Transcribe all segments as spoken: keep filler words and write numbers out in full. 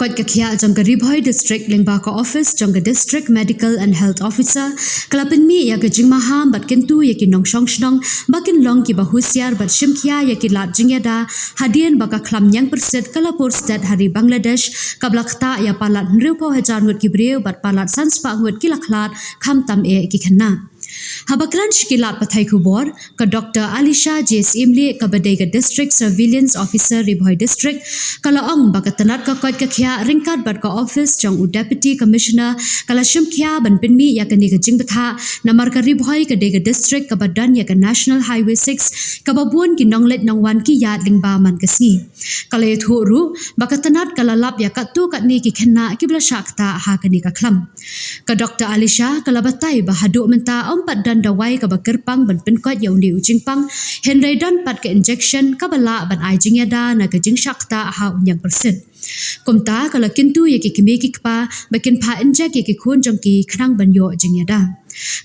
Koit ka khiah jong ka Ri Bhoi District lyngba ka office jong ka District Medical and Health Officer ka la pynmih ïa ka jingmaham bad kyntu ïa ki nongshong shnong ba kin long kiba husiar bad shim khia ïa ki lad jingïada hadien ba ka khlam ñiangpyrsit ka la pur stet ha ri Bangladesh kaba la ktah ïa palat hynriewphew hajar ngut ki briew bad palat san spah ngut ki la khlad khamtam eh ki khynnah. Haba kren sha ki lad pathai khubor, ka Doctor Alisha J Syiemlieh kaba dei ka District Surveillance Officer Ri Bhoi District ka la ong ba ka tnat ka koit ka khiah ryngkat bad ka office jong u Deputy Commissioner ka la shim khia ban pynmih ïa kane ka jingbthah namar ka Ri Bhoi ka dei ka district kaba don ïa ka National Highway six kaba bun ki nongleit nongwan ki ïaid lyngba man ka sngi. Ka la ïathuh ruh ba ka tnat ka la lap ïa katto katne ki khynnah kiba la shah ktah ha kane ka khlam. Ka Doctor Alisha ka la batai ba haduh mynta ym pat don dawai kaba kyrpang ban pynkoit ïa une u jingpang, hynrei don pat ka injection kaba lah ban ai jingïada na ka jingshah ktah ha u ñiangpyrsit. Kumta ka la kyntu ïa ki kmie ki kpa ba kin phah injek ïa ki khun jong ki khnang ban ïoh jingïada.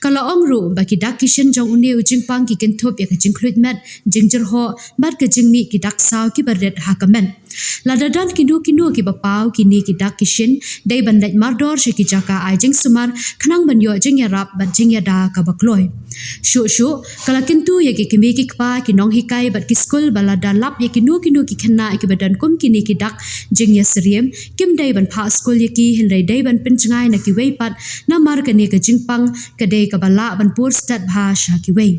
Ka la ong ruh ba ki dak ki shin jong une u jingpang ki kynthup ïa ka jingkhluit met, jingjyrhoh bad ka jingmih ki dak saw kiba rit ha ka met. Lada don kino kino kiba paw kine ki dak ki shin, dei ban leit mardor sha ki jaka ai jingsumar khnang ban ïoh jingïarap bad jingïada kaba kloi. Shuh shuh ka la kyntu ïa ki kmie ki kpa, ki nonghikai bad ki skul ba lada lap ïa kino kino ki khynnah kiba don kum kine ki dak jingïasyriem, kim dei ban phah skul ïa ki hynrei dei ban pynjngai na kiwei pat namar kane ka jingpang ka dei kaba lah ban pur stet bha sha kiwei.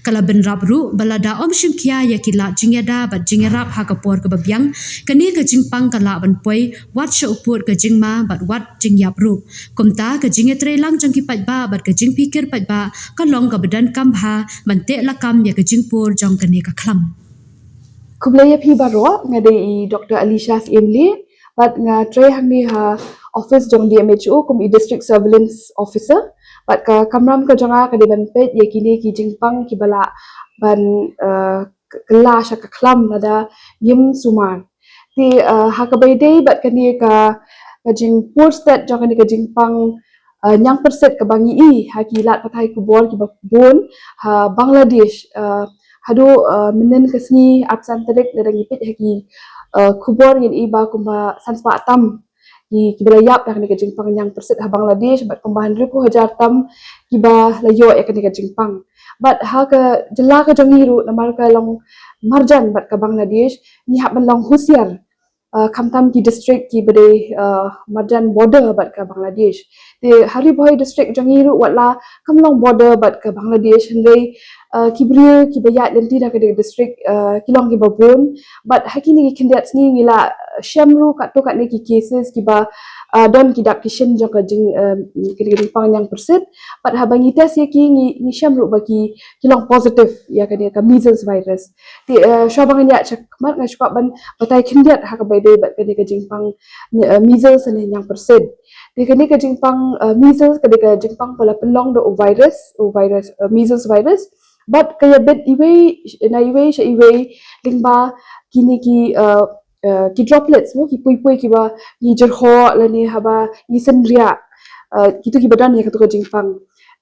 Ka la bynrap ruh ba lada ym shim khia ïa ki lad jingïada bad jingïarap ha ka por kaba biang, kane ka jingpang ka lah ban poi wat sha u pud ka jingma bad wat jingïap ruh. Kumta ka jingïatreilang jong ki paidbah bad ka jingpyrkhat paidbah ka long kaba donkam bha ban teh lakam ïa ka jingpur jong kane ka khlam. Khublei ïa phi baroh, nga dei i Doctor Alisha Syiemlieh, bad nga trei hangne ha office jong D M H O kum i District Surveillance Officer, bad ka kamram ka jong nga ka dei ban peit ïa kine ki jingpang kiba lah ban, eh, k-, kylla sha ka khlam lada ngim sumar. Te, eh, ha kaba ïadei bad kane ka, ka jingpur stet jong kane ka jingpang, eh, ñiangpyrsit kaba ngi i ha ki lad pathai khubor kiba bun ha Bangladesh, eh, haduh, eh, mynnin ka sngi arphew san tarik lada ngi peit ha ki, eh, khubor ngin i ba kumba san spah tam ki, kiba la ïap da kane ka jingpang ñiangpyrsit ha Bangladesh bad kumba hynriewphew hajar tam kiba la ïoh ïa kane ka jingpang. Bad ha ka jylla ka jong ngi ruh namar ka long marjan bad ka Bangladesh, ngi hap ban long husiar, eh, khamtam ki district kiba dei, eh, marjan border bad ka Bangladesh. Te ha Ri Bhoi District jong ngi ruh watla kam long border bad ka Bangladesh hynrei, eh, ki briew kiba ïaid lynti na kane ka district, eh, ki long kiba bun. Bad ha kine ki khyndiat sngi ngi la shem ruh katto katne ki cases kiba, eh, don ki dak ki shin jong ka jing, eh, kane ka jingpang ñiangpyrsit. Bad haba ngi test ïa ki ngi, ngi shem ruh ba ki, ki long positive ïa kane ka measles virus. Te, eh, shuwa ba ngan ïaid shakhmat nga sngewkwah ban batai khyndiat ha kaba ïadei bad kane ka jingpang, eh, measles ne ñiangpyrsit. Te kane ka jingpang, eh, measles ka dei ka jingpang ba la pynlong da u virus, u virus, eh, measles virus. Bad ka ïabit iwei na iwei sha iwei lyngba kine ki, eh, eh, ki droplets mo, ki pui pui kiba ngi jyrhoh lane haba ngi synriah, eh, kito kiba don ïa kato ka jingpang.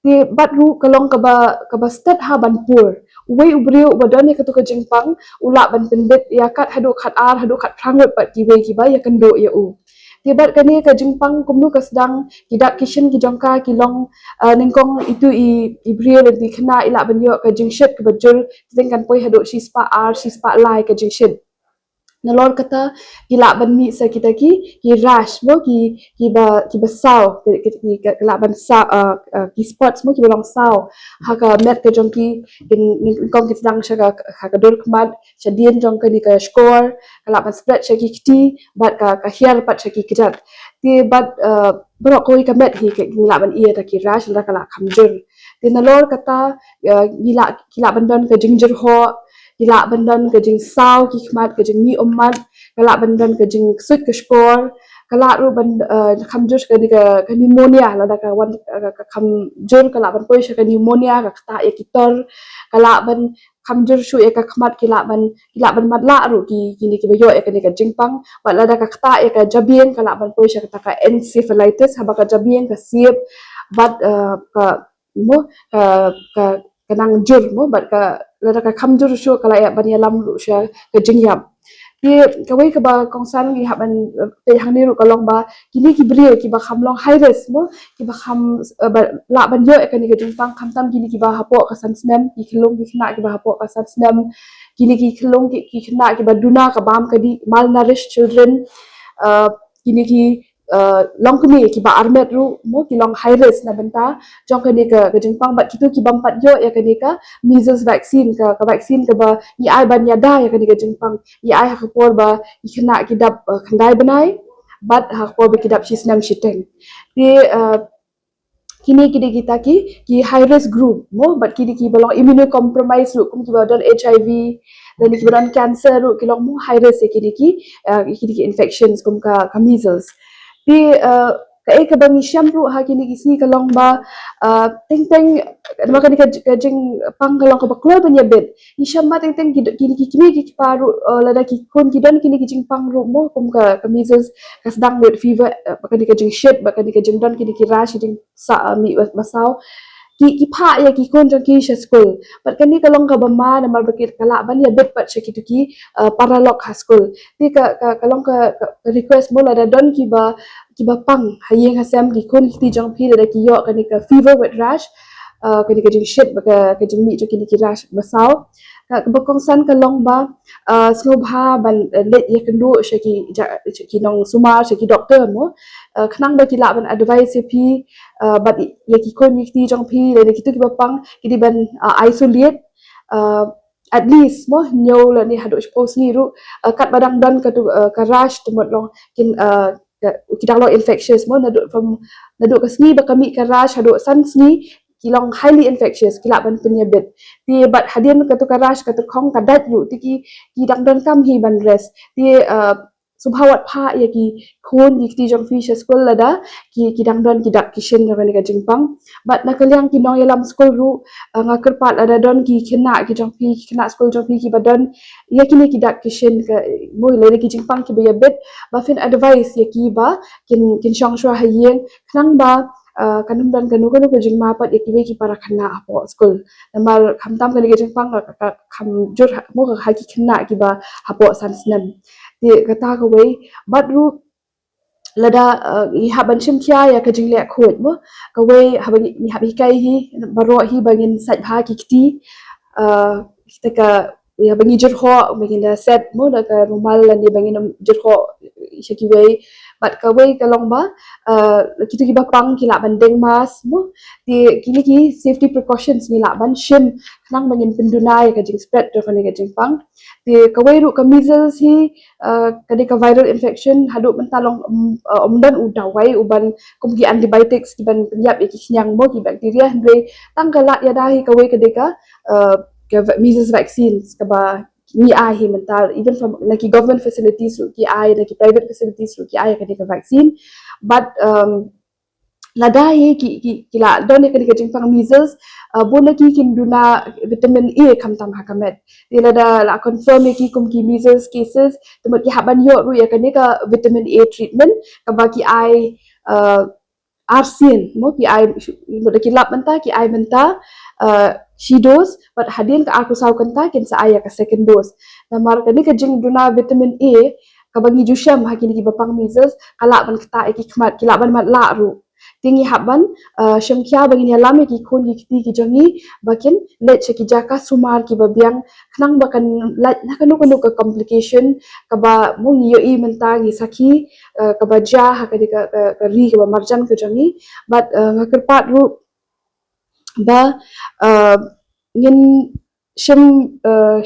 Te bad ruh ka long kaba, kaba stet ha ban pur. Uwei u briew uba don ïa kato ka jingpang u lah ban pynbit ïa kat haduh kat ar haduh kat phra ngut bad kiwei kiba ïakynduh ïa u. Te bad kane ka jingpang kumno ka sdang, ki dak ki shin ki jong ka ki long, eh, nyngkong itu i, i briew lane i khynnah i lah ban ïoh ka jingshit kaba jur, te kan poi haduh shi spah ar shi spah lai ka jingshit. Nalor kata ki lah ban mih sa kita ki, ki rash mo, ki, kiba, kiba saw, ki, ki, ki, ki lah ban saw, eh, eh, ki spots mo kiba long saw ha ka met ka jong ki, ki nyngkong ki sdang sha ka, ha ka dur khmat, shadien jong kane ka shkor, ka lah ban spread sha ki kti bad ka, ka hiar pat sha ki kjat. Te bad, eh, baroh kawei ka met hi ka, ngi lah ban ïoh da ki rash lada ka la kham jur. Te nalor kata, eh, ngi lah, ki lah ban don ka jingjyrhoh, ki lah ban don ka jingsaw ki khmat, ka jingmih ummat, ka lah ban don ka jingsuit ka shkor, ka lah ruh ban, eh, kham jur sha kane ka, ka pneumonia, lada ka wan, eh, ka, ka kham jur ka lah ban poi sha ka pneumonia, ka ktah ïa ki tor, ka lah ban kham jur shuh ïa ka khmat, ki lah ban, ki lah ban matlah ruh ki, kine kiba ïoh ïa kane ka jingpang. Bad lada ka ktah ïa ka jabieng ka lah ban poi sha kata ka encephalitis, haba ka jabieng ka siep bad, eh, ka, mo, ka, ka, ka nang jur mo, bad ka, lada ka kham jur shuh ka lah ïa ban ïalam ruh sha ka jingïap. Te kawei kaba kongsan ngi hap ban peit hangne ruh ka long ba kine ki briew kiba kham long high risk mo, kiba kham lah ban ïoh ïa kane ka jingpang, khamtam kine kiba hapoh ka san snem, ki khyllung ki khynnah kiba hapoh ka san snem, kine ki khyllung ki khynnah kiba duna ka bam ka dih, malnourished children, kine ki long kmie kiba armet ruh mo, ki long high risk na bynta jong kane ka jingpang. Bad kito ki bym pat ïoh ïa kane ka measles vaccine, ka vaccine kaba ngi ai ban ïada ïa kane ka jingpang, ngi ai ha ka por ba ki khynnah ki dap khyndai bnai bad ha ka por ba ki dap shi snem shiteng. Te kine ki dei kita ki high risk group mo, bad kine kiba long immunocompromised ruh, kum kiba don HIV lane kiba don cancer ruh ki long mo high risk ïa kine ki infections kum ka measles. Te kaei kaba ngi shem ruh ha kine ki sngi ka long ba teng teng, namar kane ka jingpang ka long kaba kloi ban ïabit, ngi shem ba teng teng kine ki kmie ki kpa ruh, lada ki khun ki don kine ki jingpang ruh mo kum ka measles, ka sdang with fever, kane ka jingshit bad kane ka jingdon kine ki rash, jing sa mih basaw, ki phah ïa ki khun jong ki sha skul. Bad kane ka long kaba ma namar ba ki lah ban ïabit pat sha kito ki paralok ha skul. Te ka long ka request mo, lada don kiba pang ha ïing ha sem, ki khun ki kti jong phi, lada ki ïoh kane ka fever with rash, kane ka jingshit bad ka jingmih jong kine ki rash basaw, kaba kongsan ka long ba sngewbha ban leit ïakynduh sha ki nongsumar, sha ki doktor mo, khnang ba ki lah ban advice ïa phi bad ïa ki khun ki kti jong phi lane kito kiba pang, ki dei ban isolate at least mo hynñiew lane haduh shiphew sngi ruh, katba dang don ka rash, te mut long kin ki dang long infectious mo, naduh ka sngi ba ka mih ka rash haduh san sngi ki long highly infectious, ki lah ban pynïabit. Te bad hadien katu ka rash, katu khong ka dait ruh, te ki dang donkam hi ban rest. Te sngewbha wat phah ïa ki khun ki kti jong phi sha skul lada ki dang don ki dak ki shin jong kane ka jingpang. Bad na ka liang ki nongïalam skul ruh, nga kyrpad lada don ki khynnah ki jong phi, ki khynnah skul jong phi kiba don ïa kine ki dak ki shin, ka mo lane ki jingpang kiba ïabit, ba phin advice ïa ki ba kin shong shuwa ha ïing, khnang ba kan ym don kano kano ka jingma pat ïa kiwei ki para khynnah hapoh skul. Namar khamtam kane ka jingpang ka kham jur mo ha ki khynnah kiba hapoh san snem. Te kata kawei, bad ruh lada ngi hap ban shim khia ïa ka jingleh khuid mo, kawei haba ngi hap hikai hi baroh hi ba ngin sait bha ki kti, kita ka ïa ba ngi jyrhoh, ba ngin da set mo da ka rumal lane ba ngin jyrhoh sha kiwei. Bad kawei ka long ba kito kiba pang ki lah ban deng mask mo. Te kine ki safety precautions ngi lah ban shim khnang ba ngin pynduna ïa ka jingspread jong kane ka jingpang. Te kawei ruh ka measles hi ka dei ka viral infection, haduh mynta long ym don u dawai uban kum ki antibiotics kiban pynïap ïa ki khñiang mo, ki bacteria, hynrei tang ka lad ïada hi kawei ka dei ka measles vaccines kaba ngi ai hi mynta, even from na ki government facilities ruh ki ai, na ki private facilities ruh ki ai ka dei ka vaccine. Bad lada hi ki ki la don ïa kane ka jingpang measles, bun na ki kin duna vitamin A khamtam ha ka met. Te lada la confirm ïa ki kum ki measles cases, te mut ki hap ban ïoh ruh ïa kane ka vitamin A treatment kaba ki ai arsien mo, ki ai, mut da ki lap mynta, ki ai mynta shi dose, bad hadien ka arphew saw kynta kin sa ai ïa ka second dose. Namar kane ka jingduna vitamin A kaba ngi ju shem ha kine kiba pang measles ka lah ban ktah ïa ki khmat, ki lah ban matlah ruh. Te ngi hap ban shem khia ba ngin ïalam ïa ki khun ki kti ki jong ngi ba kin leit sha ki jaka sumar kiba biang, khnang ba kan lait na kano kano ka complication kaba mo ngi ïohi mynta, ngi sakhi kaba jia ha ka ri kaba marjan ka jong ngi. Bad nga kyrpad ruh ba ngin shim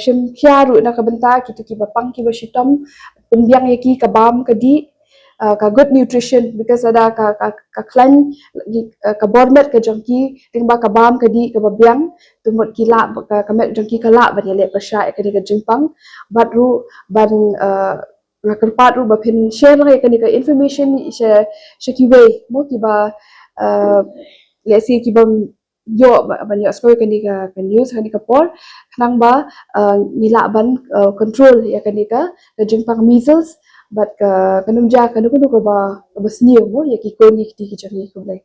shim khia ruh na ka bynta kito kiba pang kiba shitom, pynbiang ïa ki ka bam ka dih, ka good nutrition, because lada ka ka khlaiñ ka bor met ka jong ki lyngba ka bam ka dih kaba biang, te mut ki lah, ka met jong ki ka lah ban ïaleh pyrshah ïa kane ka jingpang. Bad ruh ban nga kyrpad ruh ba phin share lang ïa kane ka information sha sha kiwei mo kiba let's say kiba ïoh ban ïohsngew ïa kane ka news, kane ka por, khnang ba ngi lah ban control ïa kane ka jingpang measles bad ka kan ym jia kano kano kaba sniew mo ïa ki khun ki kti ki jong ngi. Khublei.